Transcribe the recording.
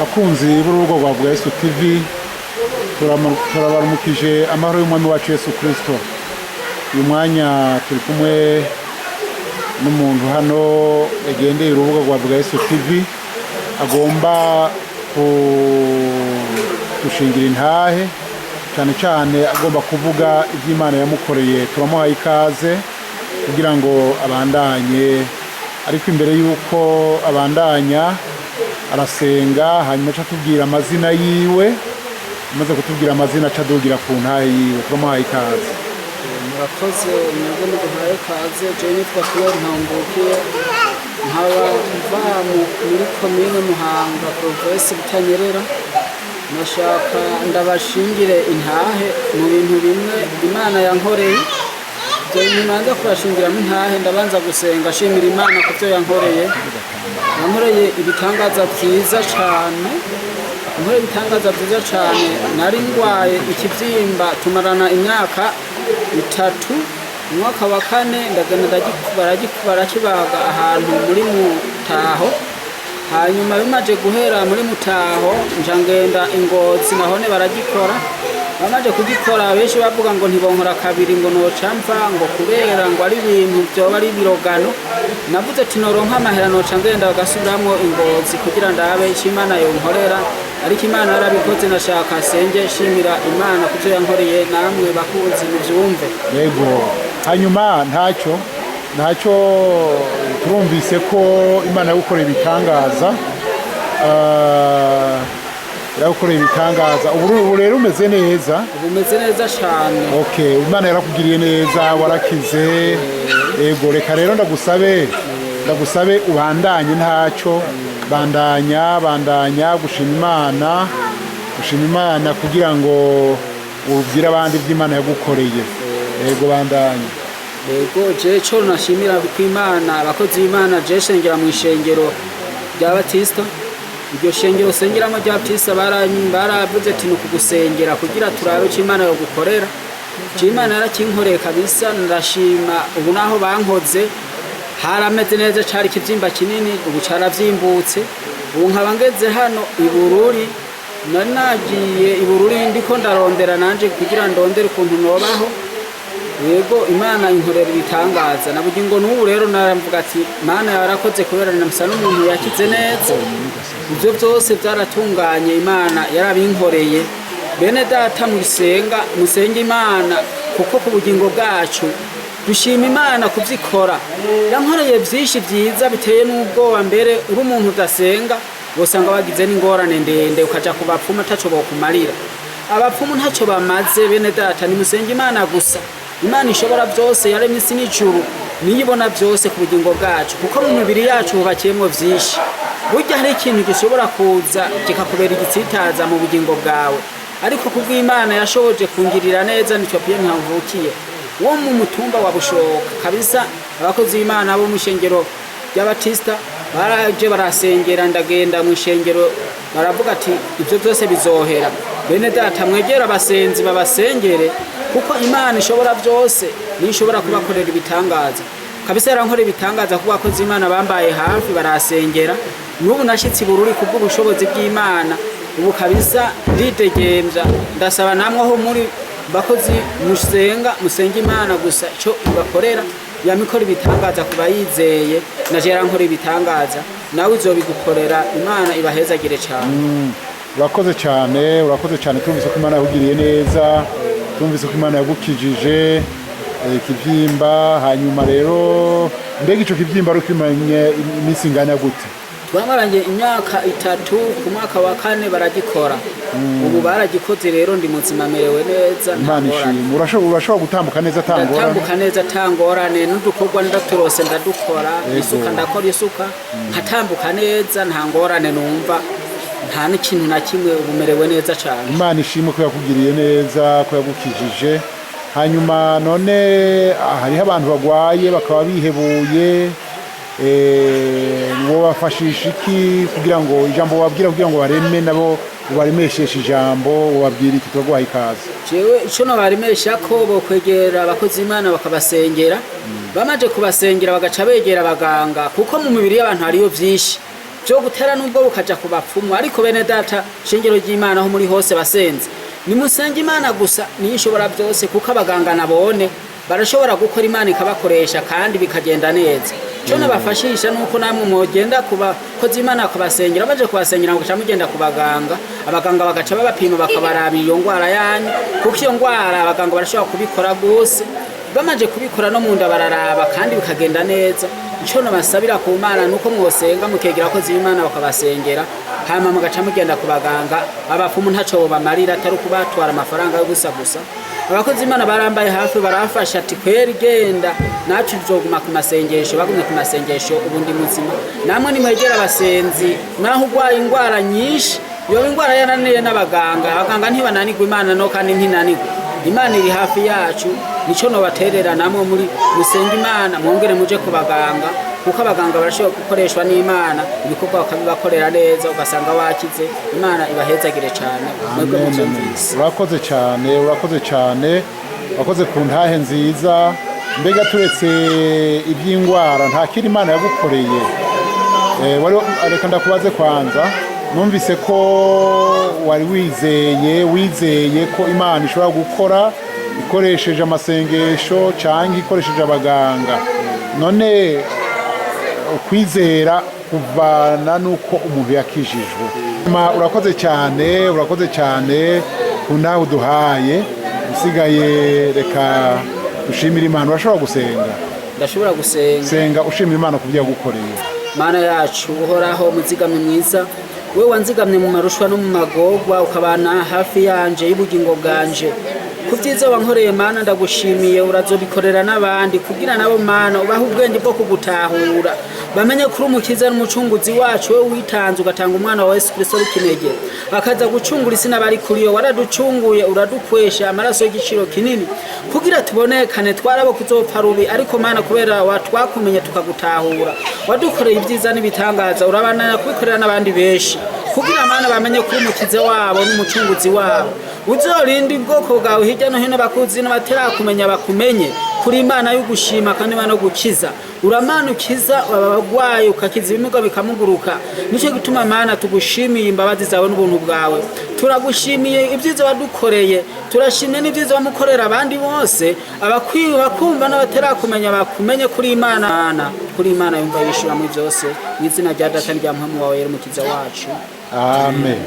Bakunzi b'urubuga rwa Vuga Yesu TV, turabaramukije amahoro y'Umwami wacu Yesu Kristo. Uyu mwanya turi kumwe n'umuntu hano yagendeye urubuga rwa Vuga Yesu TV, agomba kudushingira intahe, cyane cyane agomba kuvuga iby'Imana yamukoreye. Turamuhaye ikaze kugira ngo abandanye, ariko imbere y'uko abandanya arasenga, hanyuma aca atubwira amazina yiwe. Amaze kutubwira amazina, aca adugira ku ntahe yiwe. Turamuhaye ikaze. Murakoze mwebwe muduhaye kaze. Jewe nitwa Claude Ntambukiye, nkaba mva muri komine Muhanga, provinsi Butanyerera. Nashaka ndabashingire intahe mu bintu bimwe Imana yankoreye. Ibyo bintu manza kubashingiramo intahe, ndabanza gusenga ashimira Imana ku byo yankoreye. Yankoreye ibitangaza byiza cyane, yankoreye ibitangaza byiza cyane. Nari ndwaye ikibyimba, tumarana imyaka 3. Umwaka wa kane ndagenda barakibaga ahantu muri Mutaho. Hanyuma bimaze guhera muri Mutaho, nja ngenda Ingozi, nahone baragikora. Bamaze kugikora, benshi bavuga ngo ntibonkora kabiri, ngo noca mva, ngo kubera ngo ari ibintu byoba ari ibirogano. Navuze ati noronka amahera noca ngenda bagasubiramwo Ingozi kugira ndabe icyo Imana yonkorera. Ariko Imana yarabikoze. Nashaka senge shimira Imana kubyo yankoreye, namwe bakunzi muvyumve. Yego, hanyuma ntacyo, turumvise ko Imana yagukoreye ibitangaza. Yagukoreye ibitangaza. Ubu rero umeze neza? Ubu meze neza cyane. Okay, Imana yarakugiriye neza, warakize. Yego, reka rero ndagusabe ubandanye, ntacyo, bandanya, bandanya gushima Imana kugira ngo ubwire abandi ibyo Imana yagukoreye. Yego, bandanya. Yego, je cyo nashimira ku Imana, abakozi b'Imana. Je shengera mu ishengero rya Batista. Iryo shengero sengeramo rya Batista baravuze ati ni ukugusengera kugira turabe icyo Imana yogukorera. Je Imana yarakinkoreye kabisa, ndashima. Ubu naho bankoze harameze neza, cari ikibyimba kinini, ubu caravyimbutse. Ubu nkaba ngeze hano i Bururi. Nari nagiye i Bururi ndiko ndarondera nanje kugira ndondere ukuntu nobaho. Yego, Imana inkorera ibitangaza na bugingo n'ubu. Rero naravuga ati Mana yarakoze, kubera namusa n'umuntu yakize neza. Ibyo byose byaratunganye, Imana yarabinkoreye. Bene data musenga, musenge Imana, kuko ku bugingo bwacu dushima Imana kubyikora. Yankoreye byinshi byiza biteye n'ubwoba. Mbere uri umuntu udasenga, wosanga wagize n'ingorane ndende, ukaja ku bapfumu, ataco bokumarira. Abapfumu ntacyo bamaze. Bene data, nimusenge Imana gusa. Imana ishobora byose, yaremye isi n'ijuru, niyo ibona byose ku bugingo bwacu, kuko mu mibiri yacu hubakiyemo byinshi. Burya hari ikintu gishobora kuza kikakubera igitsitaza mu bugingo bwawe, ariko kubw'Imana yashoboje kungirira neza. Nicyo piye ntamvukiye wo mu mutumba wa Bushoka kabisa. Abakozi b'Imana bo mu ishengero ry'Abatista baraje barasengera, ndagenda mu ishengero, baravuga ati ibyo byose bizohera. Bene data, mwegera abasenzi babasengere, kuko Imana ishobora byose, niyo ishobora kubakorera ibitangaza kabisa. Yarankorera ibitangaza kuko abakozi b'Imana bambaye hafi, barasengera. N'ubu nashyitse i Bururi kubw'ubushobozi bw'Imana. Ubu kabisa ndidegemvya. Ndasaba namwe aho muri, bakozi musenga, musenge Imana gusa. Icyo ibakorera, yamikora ibitangaza ku bayizeye. Naje yarankora ibitangaza, nawe izobigukorera. Imana ibahezagire cyane. Urakoze cyane, urakoze cyane. Tumvise ko Imana yakugiriye neza, tumvise ko Imana yagukijije ikibyimba. Hanyuma rero, mbega icyo kibyimba ari ukimanye iminsi ingana gute? Twamaranye imyaka 3. Ku mwaka wa kane baragikora. Ubu baragikoze rero, ndi muzima, merewe neza, nta Imana ngorane. ishimwe. Urashobora gutambuka neza atangorane? Ndatambuka neza atangorane, n'udukorwa ndaturose ndadukora. Isuka ndakora isuka, nkatambuka neza, nta ngorane numva, nta n'ikintu na kimwe. Ubu merewe neza cyane. Imana ishimwe ko yakugiriye neza, ko yagukijije. Hanyuma none hariho abantu bagwaye bakaba bihebuye, wobafashisha iki kugira ngo ijambo wabwira kugira ngo bareme nabo, ubaremesheshe ijambo, ubabwira iki? Turaguhaye ikaze. Jewe ico nobaremesha ko bokwegera abakozi b'Imana bakabasengera. Bamaze kubasengera, bagaca begera abaganga, kuko mu mibiri y'abantu hariyo vyinshi. Byo gutera nubwo bukaja ku bapfumu. Ariko bene data, shengero ry'Imana, aho muri hose basenze, nimusenge Imana gusa, niyo ishobora byose, kuko abaganga nabone barashobora gukora, Imana ikabakoresha kandi bikagenda neza. Cyo nabafashisha nuko namwe mwogenda ku bakozi Imana kubasengera, baje kubasengera mugaca mugenda ku baganga, abaganga bagaca babapima, bakabaraba iyo ndwara yanyu, kuko iyo ndwara abaganga barashobora kubikora rwose. Bamaze kubikora no mu nda bararaba kandi bikagenda neza. Icyo nabasabira ku Mana nuko mwosenga, mukegera abakozi b'Imana bakabasengera, hama mugaca mugenda ku baganga. Abapfumu ntaco bobamarira atari ukubatwara amafaranga yo gusa gusa. Abakozi b'Imana barambaye hafi, barafasha ati: "Kweri genda, nacu tuzoguma ku masengesho." Bagumye ku masengesho, ubu ndi muzima. Namwe nimwegera abasenzi, naho urwaye indwara nyinshi, yoba indwara yananiye n'abaganga, abaganga ntibananirwa, Imana no kandi ntinanirwa. Imana iri hafi yacu. Nico nobaterera namwe muri musenga Imana, mwongere muje ku baganga, kuko abaganga barashobora gukoreshwa n'Imana, ibikorwa bakabibakorera neza, ugasanga wakize. Imana ibahezagire cyane mwebwe Amen, amen. muvyumvise. Urakoze cyane, urakoze cyane, urakoze ku ntahe nziza. Mbega turetse iby'indwara, nta kindi Imana yagukoreye? Reka ndakubaze kwanza, numvise ko wari wizeye ko Imana ishobora gukora ikoresheje amasengesho cyangwa ikoresheje abaganga. None ukwizera kuvana n'uko umuntu yakijijwe. Urakoze cyane, urakoze cyane ku ntahe uduhaye. Usigaye reka dushimire Imana. Urashobora gusenga? Ndashobora gusenga. Senga ushimira Imana ku byo yagukoreye. Mana yacu, Uhoraho muzigamye mwiza, we wanzigamye mu marushwa no mu magorwa, ukabana hafi yanje y'ubugingo bwanje, ku byiza wankoreye Mana ndagushimiye. Urazobikorera n'abandi kugira nabo Mana ubahe ubwenge bwo kugutahura, bamenye kuri umukiza n'umucunguzi wacu, we witanze ugatanga umwana wa Yesu Kristo w'ikinege akaza gucungura isi n'abari kuri yo. Waraducunguye, uradukwesha amaraso y'igiciro kinini kugira tubonekane. Twarabo kuzopfa rubi, ariko Mana kubera twakumenye tukagutahura, wadukoreye ibyiza n'ibitangaza. Urabandanya kubikorera n'abandi benshi kugira Mana bamenye kuri umukiza wabo n'umucunguzi wabo. Uzorinde ubwoko bwawe hirya no hino bakuzi n'abatarakumenya bakumenye kuri Imana yo gushima kandi Imana yo gukiza. Uramana ukiza abarwayi, ukakiza ibimuga bikamuguruka. Nicyo gituma Mana tugushimiye imbabazi zawe n'ubuntu bwawe. Turagushimiye ibyiza wadukoreye, turashimye n'ibyiza wamukorera abandi bose, abakwiye bakumva n'abatarakumenya bakumenye kuri Imana, kuri Imana yumva yishura muri byose. Mu izina rya Data n'irya Mpwemu wawe Yera, Umukiza wacu. Amen.